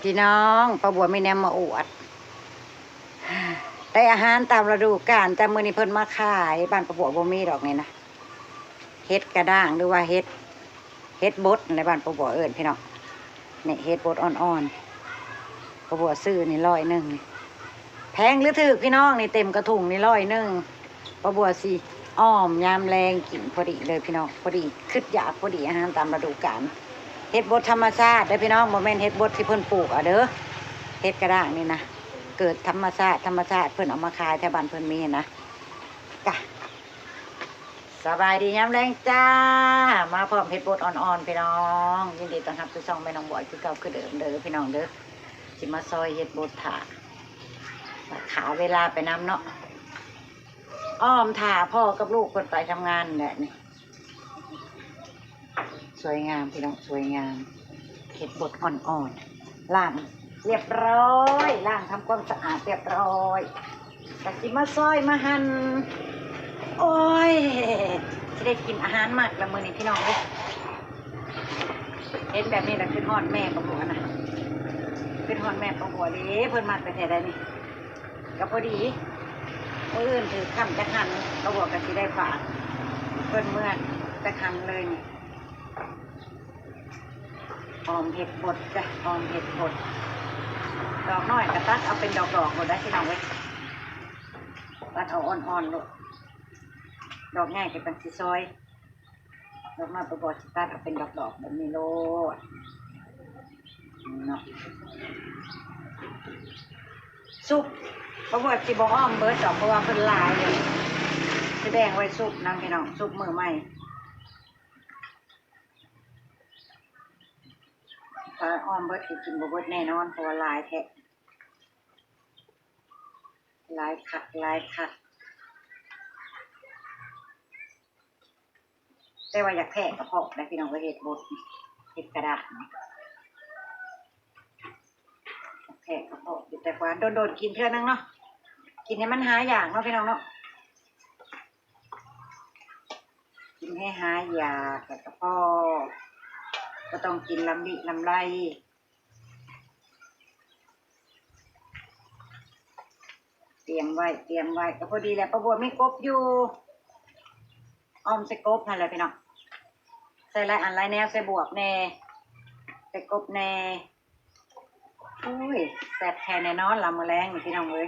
ພີ່ນ້ອງ ປ້າບົວມີແນວມາອວດ ໄດ້ອາຫານຕາມລະດູການ ແຕ່ມື້ນີ້ເພິ່ນມາຂາຍ ບ້ານປ້າບົວບໍ່ມີດອກນີ້ນະ ເຫັດກະດ້າງ ຫຼືວ່າເຫັດ ເຫັດບົດໃນບ້ານປ້າບົວເອີ້ນພີ່ນ້ອງ. ນີ້ເຫັດບົດອ່ອນໆ ປ້າບົວຊື້ນີ້ຮ້ອຍໜຶ່ງນີ້ ແພງຫຼືຖືກພີ່ນ້ອງ? ນີ້ເຕັມກະທຸງນີ້ຮ້ອຍໜຶ່ງ ປ້າບົວຊິອ້ອມຍາມແລງກິນພໍດີເລີຍພີ່ນ້ອງ ພໍດີຄຶດຢາກ ພໍດີອາຫານຕາມລະດູການ. ເຫັດບົດທຳມະຊາດເດີພີ່ນ້ອງ ບໍ່ແມ່ນເຫັດບົດທີ່ເພິ່ນປູກເອົາເດີ ເຫັດກະດ້າງນີ້ນະ ເກີດທຳມະຊາດ ທຳມະຊາດ ເພິ່ນເອົາມາຂາຍແຖວບ້ານເພິ່ນມີນະ. ກະ ສະບາຍດີຍາມແລງຈ້າ ມາພ້ອມເຫັດບົດອ່ອນໆ ພີ່ນ້ອງ ຍິນດີຕ້ອນຮັບສູ່ຊ່ອງແມ່ນ້ອງບອຍຄືເກົ່າຄືເດີມເດີພີ່ນ້ອງເດີ. ຊິມາຊອຍເຫັດບົດຖ້າ ຖ້າເວລາໄປນຳເນາະ ອ້ອມຖ້າພໍ່ກັບລູກເພິ່ນໄປທຳງານແຫຼະນີ້. ສວຍງາມພີ່ນ້ອງ ສວຍງາມ ເຫັດບົດອ່ອນໆ ລ້າງລຽບຮ້ອຍ ລ້າງທຳຄວາມສະອາດລຽບຮ້ອຍ ກະຊິມາຊອຍມາຫັ່ນ. ໂອ້ຍ ຊິໄດ້ກິນອາຫານມັກລະມື້ນີ້ພີ່ນ້ອງເອີຍ ເຫັນແບບນີ້ລະຄຶດຮອດແມ່ປ້າບົວນະ ຄຶດຮອດແມ່ປ້າບົວເດ້ ເພິ່ນມັກແທ້ໆ ໄດ໋ນີ້. ກະພໍດີ ມື້ອື່ນຖືກຄ່ຳຈັກຫັ້ນ ປ້າບົວກະຊິໄດ້ຝາກເພິ່ນເມືອຈັກຫັ້ນເລີຍນີ້. ອອມເຫັດບົດຈ້ະ ອອມເຫັດບົດ ດອກນ້ອຍກະຕັດເອົາເປັນດອກໆໂລດໄດ໋ພີ່ນ້ອງເອີຍ ຕັດເອົາອ່ອນໆໂລດ ດອກໃຫຍ່ກະຈັ່ງຊິຊອຍ. ດອກນ້ອຍປ້າບົວຊິຕັດເອົາເປັນດອກໆແບບນີ້ໂລດເນາະ. ຊຸບ ປ້າບົວຊິບໍ່ອ້ອມເບິດດອກ ເພາະວ່າເພິ່ນຫຼາຍເລີຍ ຊິແບ່ງໄວ້ຊຸບນຳພີ່ນ້ອງ ຊຸບມື້ໃໝ່. ຖ້າອ້ອມເບິດກະກິນບໍ່ເບິດແນ່ນອນ ເພາະວ່າຫຼາຍແທ້ ຫຼາຍຄັກ ຫຼາຍຄັກ. ແຕ່ວ່າຢາກແພະກະເພາະໄດ໋ພີ່ນ້ອງເອີຍ ເຫັດບົດ ເຫັດກະດ້າງ ແພະກະເພາະຢູ່ ແຕ່ວ່າດົນໆກິນເທື່ອໜຶ່ງເນາະ ກິນໃຫ້ມັນຫາຢາກເນາະພີ່ນ້ອງເນາະ ກິນໃຫ້ຫາຢາກ ແລ້ວກະພໍ ບໍ່ຕ້ອງກິນລຳລິລຳໄລ. ຕຽມໄວ້ ຕຽມໄວ້ ກະພໍດີແຫຼະ ປ້າບົວມີກົບຢູ່ ອ້ອມໃສ່ກົບຫັ້ນແຫຼະພີ່ນ້ອງ ໃສ່ຫຼາຍອັນຫຼາຍແນວ ໃສ່ບວບແນ່ ໃສ່ກົບແນ່. ໂອ້ຍ ແຊບແທ້ແນ່ນອນລະມື້ແລງນີ້ພີ່ນ້ອງເອີຍ.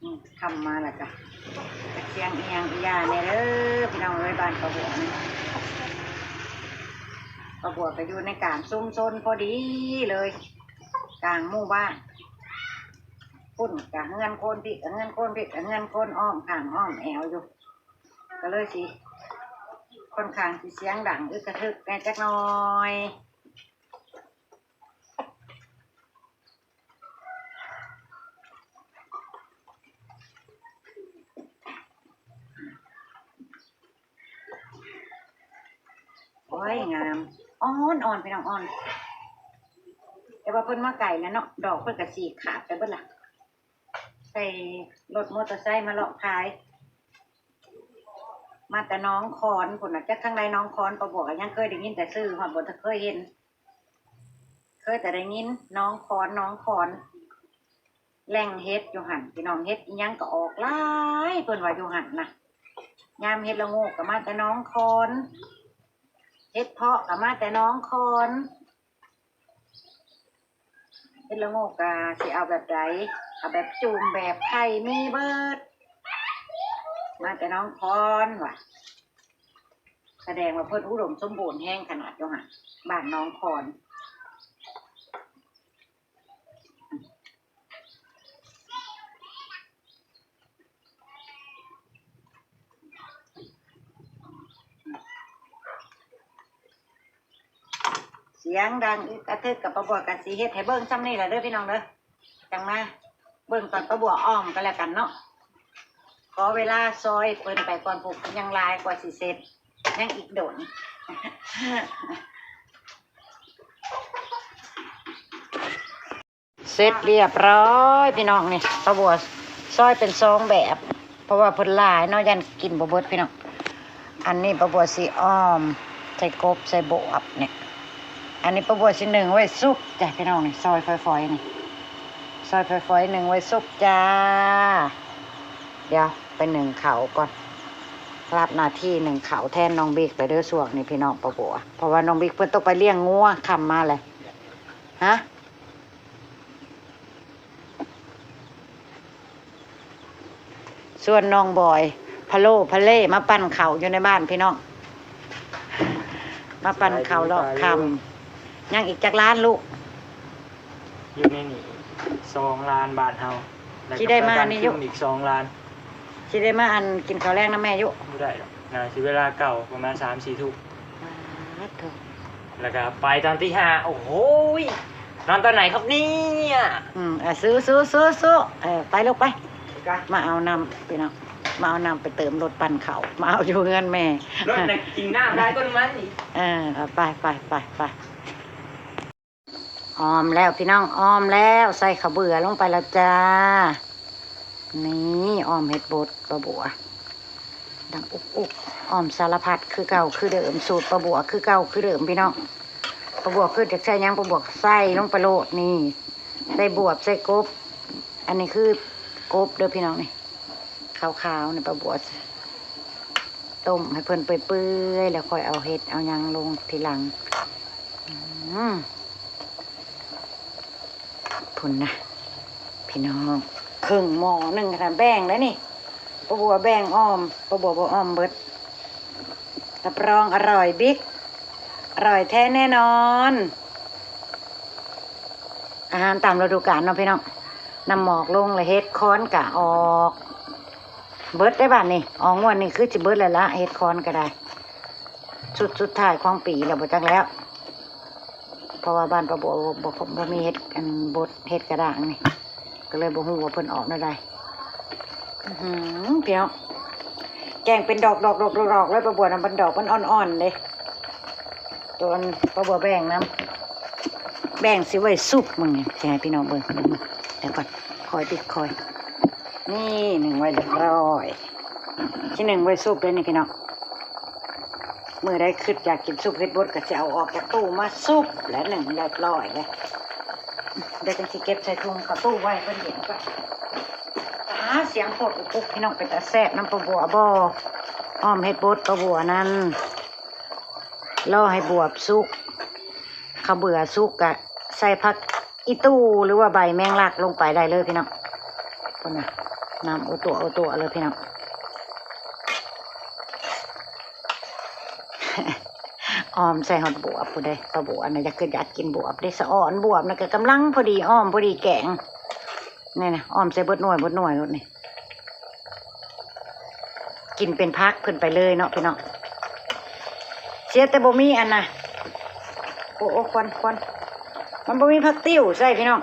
ອືມ ຄ່ຳມາແລ້ວກະ ຈັກສຽງອີ່ຫຍັງອີ່ຢ່າແນ່ເດີພີ່ນ້ອງເອີຍ ບ້ານປ້າບົວນີ້ ປ້າບົວກະຢູ່ໃນກາງຊຸມຊົນພໍດີເລີຍ ກາງໝູ່ບ້ານ ພຸ້ນກະເຮືອນຄົນ ພີ້ກະເຮືອນຄົນ ພີ້ກະເຮືອນຄົນ ອ້ອມຂ້າງອ້ອມແອວຢູ່ ກະເລີຍຊິ ຂ້ອນຂ້າງຊິສຽງດັງອຶກກະທຶກແນ່ຈັກໜ່ອຍ. ໂອ້ຍ ງາມ ອ່ອນໆ ພີ່ນ້ອງ ອ່ອນ ແຕ່ວ່າເພິ່ນມາໄກແລ້ວເນາະ ດອກເພິ່ນກະສີກຂາດໄປເບິດລະ ໃສ່ລົດມໍເຕີໄຊມາເລາະຂາຍ ມາແຕ່ໜອງຄອນພຸ້ນນະ ຈັກທາງໃດໜອງຄອນ ປ້າບົວກະຍັງເຄີຍໄດ້ຍິນແຕ່ຊື່ ຮອດບໍ່ເຄີຍເຫັນ ເຄີຍແຕ່ໄດ້ຍິນ ໜອງຄອນ ໜອງຄອນ ແຫຼ່ງເຫັດຢູ່ຫັ້ນພີ່ນ້ອງ ເຫັດອີ່ຫຍັງກະອອກຫຼາຍ ເພິ່ນວ່າຢູ່ຫັ້ນນະ ຍາມເຫັດລະໂງກກະມາແຕ່ໜອງຄອນ ເຫັດເຜາະກະມາແຕ່ໜອງຄອນ. ເຫັດລະໂງກກະຊິເອົາແບບໃດ ເອົາແບບຈຸ່ມ ແບບໄຂ່ ມີເບິດ ມາແຕ່ໜອງຄອນວ່າ ສະແດງວ່າເພິ່ນອຸດົມສົມບູນແຮງຂະໜາດຢູ່ຫັ້ນ ບ້ານໜອງຄອນ. ສຽງດັງອຶກກະທຶກ ກະປ້າບົວກະຊິເຮັດໃຫ້ເບິ່ງຊ່ຳນີ້ລະເດີພີ່ນ້ອງເດີ ຈັ່ງມາເບິ່ງຕອນປ້າບົວອ້ອມກະແລ້ວກັນເນາະ. ຂໍເວລາຊອຍເພິ່ນໄປກ່ອນ ພຸ້ນ ຍັງຫຼາຍກວ່າຊິເສັດ ຍັງອີກດົນ. เสร็จเรียบร้อยพี่น้อง นี่ป้าบัวซอยเป็นสองแบบ เพราะว่าเพิ่นหลายเนาะ ย่านกินบ่เบิดพี่น้อง อันนี้ป้าบัวสิอ้อมใส่กบใส่บวบนี่ อันนี้ป้าบัวสินึ่งไว้สุกจ้ะพี่น้อง นี่ซอยฝอยๆ นี่ ซอยฝอยๆ นึ่งไว้สุกจ้า เดี๋ยวไปนึ่งข้าวก่อน รับหน้าที่นึ่งข้าวแทนน้องบิ๊กไปเด้อช่วงนี้พี่น้องป้าบัว เพราะว่าน้องบิ๊กเพิ่นต้องไปเลี้ยงงัวค่ำมาเลย ฮะ ส่วนน้องบอยพะโล้พะเล่มาปั่นข้าวอยู่ในบ้านพี่น้อง มาปั่นข้าวรอบค่ำ ยังอีกจักล้านลูก อยู่ในนี้สองล้านบาทเฮา แล้วก็ สิได้มานี่อยู่ ไปบ้านคิมอีกสองล้าน สิได้มาอันกินข้าวแลงนำแม่อยู่ บ่ได้ดอก น่าสิเวลาเก่าประมาณสามสี่ทุ่ม ปาดโธ่ แล้วก็ไปตอนตีห้า โอ้โหย นอนตอนไหนครับเนี่ย อืม อ่ะ สู้ๆๆๆ เออ ไปลูกไป มาเอาน้ำพี่น้อง มาเอาน้ำไปเติมรถปั่นข้าว มาเอาอยู่เฮือนแม่ รถน่ะกินน้ำได้ต้นไม้นี่ เออ เอาไปๆๆๆ อ้อมแล้วพี่น้อง อ้อมแล้ว ใส่ข้าวเบื่อลงไปแล้วจ้า นี่อ้อมเห็ดบดป้าบัว ดังอุกๆ อ้อมสารพัดคือเก่าคือเดิม สูตรป้าบัวคือเก่าคือเดิมพี่น้อง ป้าบัวคืออยากใส่หยังป้าบัวใส่ลงไปโลด นี่ ใส่บวบใส่กบ อันนี้คือกบเด้อพี่น้อง นี่ ขาวๆ นี่ป้าบัวต้มให้เพิ่นเปื่อยๆ แล้วค่อยเอาเห็ดเอาหยังลงทีหลัง อืม พุ้นนะ พี่น้อง ครึ่งหม้อหนึ่งค่ะ แบ่งแล้วนี่ ป้าบัวแบ่งอ้อม ป้าบัวบ่อ้อมเบิด รับรองอร่อยบิ๊ก อร่อยแท้แน่นอน อาหารตามฤดูกาลเนาะพี่น้อง น้ำหมอกลงแล้วเห็ดคอนกะออก เบิดได้บาดนี้ ออกงวดนี้คือสิเบิดแล้วละ เห็ดคอนก็ได้ ชุดสุดท้ายของปีแล้วบ่จักแล้ว เพราะว่าบ้านป้าบัวบ่ บ่ บ่มีเห็ดอันบด เห็ดกระด้างนี่ ก็เลยบ่ฮู้ว่าเพิ่นออกแนวใด อื้อหือ พี่น้อง แกงเป็นดอกๆๆๆ เลยป้าบัวนะ มันดอกมันอ่อนๆ เด้ ตัวอันป้าบัวแบ่งนำ แบ่งสิไว้ซุปมื้อนี้ สิให้พี่น้องเบิ่ง เดี๋ยวก่อน คอยติดคอย นี่นึ่งไว้เรียบร้อย สินึ่งไว้ซุปเด้อนี่พี่น้อง มื้อใดคิดอยากกินซุปเห็ดบดก็สิเอาออกจากตู้มาซุป และนึ่งเรียบร้อยเลย เดี๋ยวจั่งสิเก็บใส่ถุงเข้าตู้ไว้เพิ่นเย็นก่อน อ้า เสียงโพดอุกปุกพี่น้อง เป็นตาแซ่บนำป้าบัวบ่ อ้อมเห็ดบดป้าบัวนั่น รอให้บวบสุก ข้าวเบื่อสุกกะใส่ผักอีตู่หรือว่าใบแมงลักลงไปได้เลยพี่น้อง พุ้นนะ น้ำอุตัวอุตัวเลยพี่น้อง อ้อมใส่ฮอดบวบพุ้นเด้ ป้าบัวนะ อยาก คืออยากกินบวบเด้ สะออนบวบนะ ก็กำลังพอดี อ้อมพอดีแกง นี่นะ อ้อมใส่เบิดหน่วย เบิดหน่วยโลดนี่ กินเป็นผักเพิ่นไปเลยเนาะพี่น้อง เสียแต่บ่มีอันน่ะ โอ้ โอ้ ควัน ควัน มันบ่มีผักติ้วใส่พี่น้อง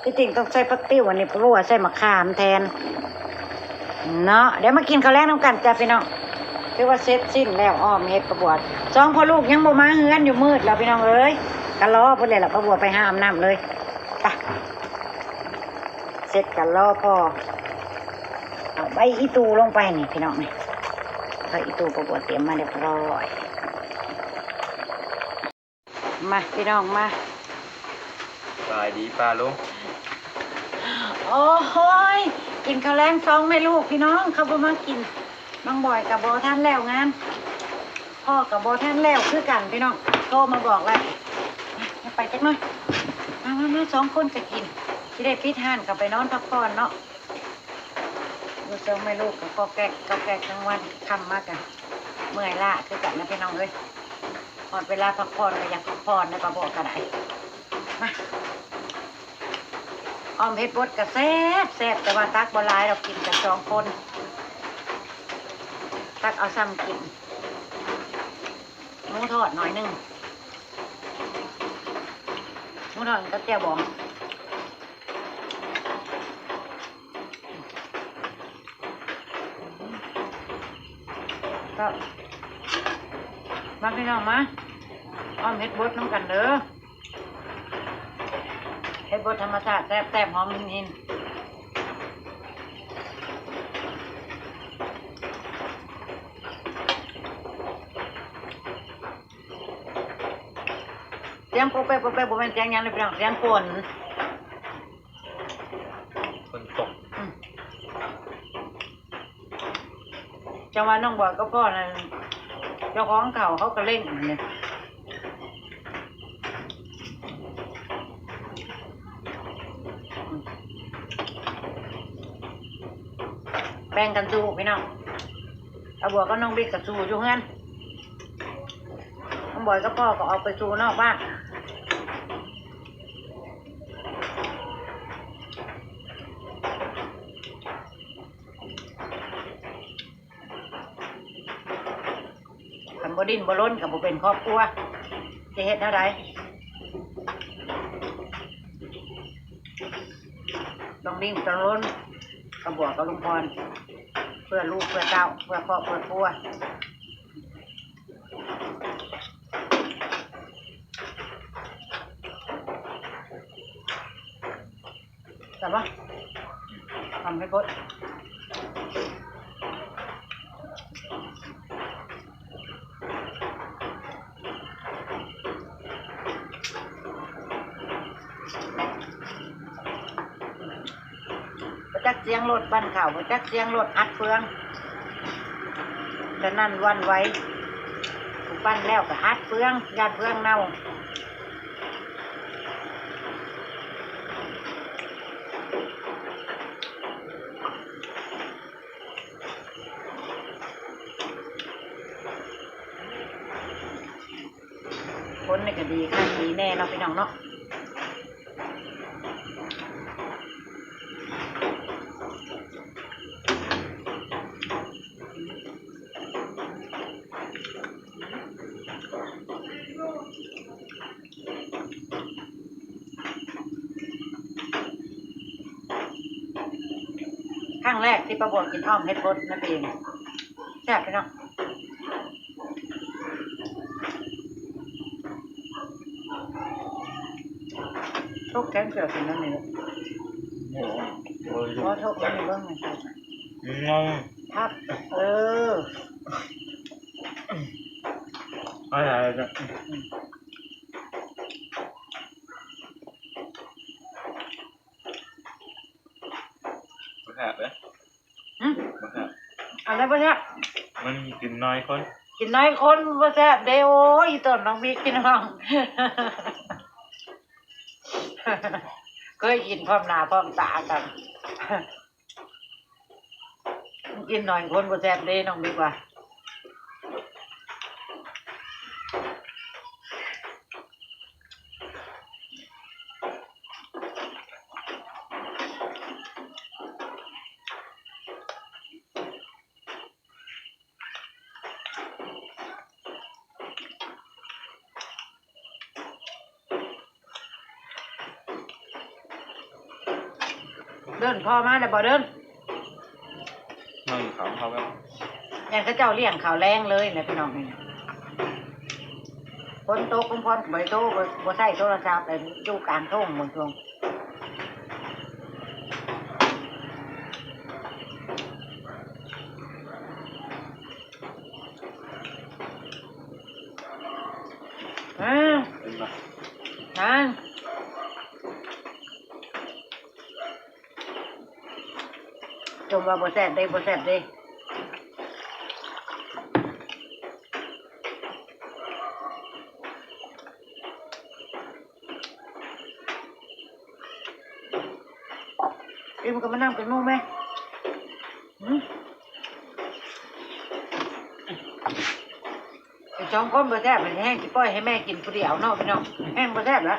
ที่จริงต้องใส่ผักติ้ว อันนี้ป้าบัวใส่มะขามแทนเนาะ เดี๋ยวมากินข้าวแลงนำกันจ้ะพี่น้อง ถือว่าเสร็จสิ้นแล้ว อ้อมเห็ดป้าบัว สองพ่อลูกยังบ่มาเฮือน อยู่มืดแล้วพี่น้องเอ้ย ก็รอเพิ่นเลยล่ะ ป้าบัวไปหาอาบน้ำเลย ไป เสร็จก็รอพ่อ เอาใบอีตู่ลงไปนี่พี่น้องนี่ ใบอีตู่ป้าบัวเตรียมมาเรียบร้อย มาพี่น้องมา สบายดีป้าลุง โอ้ย กินข้าวแลงสองแม่ลูกพี่น้อง เขาบ่มากิน น้องบอยก็บ่ทันแล้วงาน พ่อก็บ่ทันแล้วคือกันพี่น้อง โทรมาบอกแล้ว ไปจักหน่อย มา มา มา สองคนก็กิน สิได้ปิดร้านก็ไปนอนพักผ่อนเนาะ อยู่สองแม่ลูกก็ก๊อกแก๊กก๊อกแก๊กทั้งวัน ค่ำมาก็เมื่อยล้าคือกันนะพี่น้องเอ้ย ฮอดเวลาพักผ่อนก็อยากพักผ่อนนะ ป้าบัวก็ได้ มา อ้อมเห็ดบดก็แซ่บแซ่บ แต่ว่าตักบ่หลายดอก กินกันสองคน ตักเอาส่ำกิน หมูทอดหน่อยหนึ่ง หมูทอดกับแจ่วบอง ก็มาพี่น้องมา อ้อมเห็ดบดนำกันเด้อ ເຮັດບົດທຳມະຊາດແຊບໆ ຫອມຫີນໆ. ສຽງໂປະເປະໂປະເປະ ບໍ່ແມ່ນສຽງຫຍັງເດ້ພີ່ນ້ອງ ສຽງຝົນ ຝົນຕົກ. ອືມ ຈັ່ງວ່ານ້ອງບອຍກັບພໍ່ນັ້ນ ເຈົ້າຂອງເຂົ້າເຂົາກໍເລັ່ງຫັ້ນເດ ແບ່ງກັນສູ້ພີ່ນ້ອງ. ອາບົວກັບນ້ອງບິກກໍສູ້ຢູ່ເຮືອນ ນ້ອງບອຍກັບພໍ່ກໍອອກໄປສູ້ນອກບ້ານ. ຄັນບໍ່ດີ້ນບໍ່ລົນກໍບໍ່ເປັນຄອບຄົວ ຈະເຮັດແນວໃດ? ຕ້ອງດີ້ນຕ້ອງລົນ ອາບົວກັບລຸງພອນ ເພື່ອລູກເພື່ອເຕົ້າ ເພື່ອຄອບເພື່ອຄົວ. ແຊບບໍ່? ຫອມເຜັດບົດ. ບໍ່ຈັກສຽງລົດປັ່ນເຂົ້າ ບໍ່ຈັກສຽງລົດອັດເຟືອງ ສະໜັ່ນຫວັ່ນໄຫວ. ຜູ້ປັ່ນແລ້ວກໍອັດເຟືອງ ຢ້ານເຟືອງເນົ່າ. ຄົນນີ້ກໍດີຄັກດີແນ່ເນາະ ພີ່ນ້ອງເນາະ. ຄັ້ງແລກທີ່ປ້າບົວກິນອ່ອມເຫັດບົດນຳເອງ ແຊບເນາະ. ທົກແຂນເສື້ອຂຶ້ນນຳນີ້ລູກ. ໂອ້ ໂອ້ ໂອ້ ທົກເບິ່ງນີ້ເບິ່ງນີ້. ອືມ ພັບ ເອີ ອາ ບໍ່ແຊບເດ້. ຫຶ ບໍ່ແຊບ. ອັນໃດບໍ່ແຊບ? ມັນກິນນ້ອຍຄົນ ກິນນ້ອຍຄົນບໍ່ແຊບເດ້. ໂອ້ຍ ອີ່ຕົນນ້ອງບິກພີ່ນ້ອງ ເຄີຍກິນພ້ອມໜ້າພ້ອມຕາກັນ. ກິນໜ້ອຍຄົນບໍ່ແຊບເດ້ ນ້ອງບິກວ່າ. ເດີນ ພໍ່ມາແລ້ວບໍ່ເດີນ? ນັ້ນຖາມເຂົາແລ້ວ ແມ່ນເຂົາເຈົ້າລ້ຽງເຂົ້າແລງເລີຍແຫຼະພີ່ນ້ອງ. ນີ້ ຝົນຕົກ ລຸງພອນກໍບໍ່ໄດ້ໂທ ບໍ່ ບໍ່ໃຊ້ໂທລະສັບ ແລ້ວຢູ່ກາງທົ່ງເບິ່ງຊ່ວງ. ເອີ ເຫັນບໍ່? ນາງ ຈົ່ມວ່າບໍ່ແຊບເດ້ ບໍ່ແຊບເດ້. ອີ່ມກໍມານັ່ງເປັນໝູ່ແມ່. ຫື ສອງຄົນບໍ່ແຊບ ແຮ່ງຊິປ່ອຍໃຫ້ແມ່ກິນຜູ້ດຽວເນາະ ພີ່ນ້ອງ ແຮ່ງບໍ່ແຊບລະ.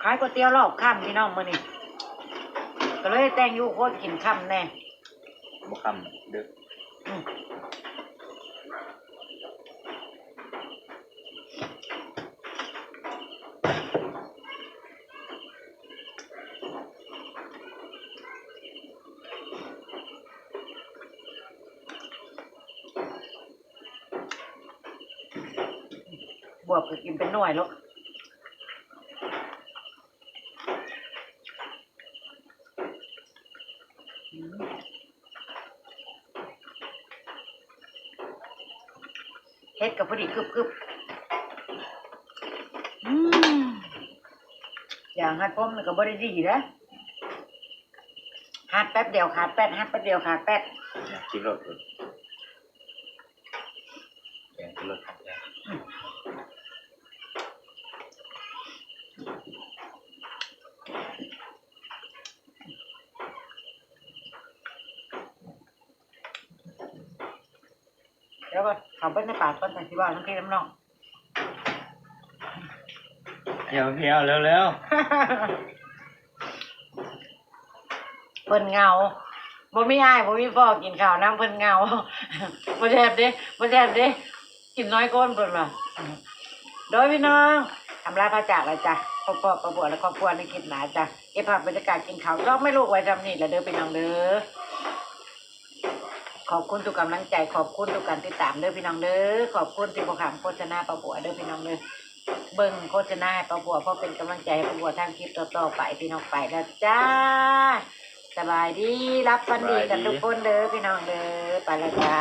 ຂາຍກ໋ວຍຕຽວລອບຄ່ຳ ພີ່ນ້ອງ ມື້ນີ້ ກໍເລີຍແຕ່ງຢູ່ຄົນກິນຄ່ຳແດ່. ບໍ່ຄ່ຳ ດຶກ. ອືມ. ບວບກໍກິນເປັນໜ່ວຍໂລດ. ອືມ ເຮັດກໍພໍດີກຶບໆ. ອືມ ຢາງຮັດຜົມນີ້ກໍບໍ່ໄດ້ດີເດ້. ຮັດແປັບດຽວຂາດແປັດ ຮັດແປັບດຽວຂາດແປັດ. ຢາກກິນໂລດ ແກງກິນໂລດ ອືມ. ດຽວກ່ອນ ເຂົ້າໄປໃນປາກກ່ອນ ຈັ່ງຊິເວົ້ານຳພີ່ນຳນ້ອງ. ພຽວໆ ເລັວໆ. ເພິ່ນເຫງົາ ບໍ່ມີອ້າຍ ບໍ່ມີພໍ່ກິນເຂົ້ານຳ ເພິ່ນເຫງົາ. ບໍ່ແຊບເດ້ ບໍ່ແຊບເດ້ ກິນນ້ອຍໂກນ ເພິ່ນວ່າ. ໂດຍ ພີ່ນ້ອງ ອຳລາພາຈາກແລ້ວຈ້ະ ພົບພໍ້ປ້າບົວ ແລະ ຄອບຄົວໃນຄລິບໜ້າຈ້ະ. ເກັບພາບບັນຍາກາດກິນເຂົ້າ ຊອກແມ່ລູກໄວ້ຊ່ຳນີ້ລະເດີ ພີ່ນ້ອງເດີ. ຂອບຄຸນທຸກກຳລັງໃຈ ຂອບຄຸນທຸກການຕິດຕາມເດີ ພີ່ນ້ອງເດີ. ຂອບຄຸນທີ່ບໍ່ຂ້າມໂຄສະນາປ້າບົວເດີ ພີ່ນ້ອງເດີ. ເບິ່ງໂຄສະນາໃຫ້ປ້າບົວ ເພື່ອເປັນກຳລັງໃຈໃຫ້ປ້າບົວທາງຄລິບຕໍ່ໆໄປ ພີ່ນ້ອງ. ໄປແລ້ວຈ້າ ສະບາຍດີ ຫຼັບຝັນດີກັນທຸກຄົນເດີ ພີ່ນ້ອງເດີ. ໄປແລ້ວຈ້າ.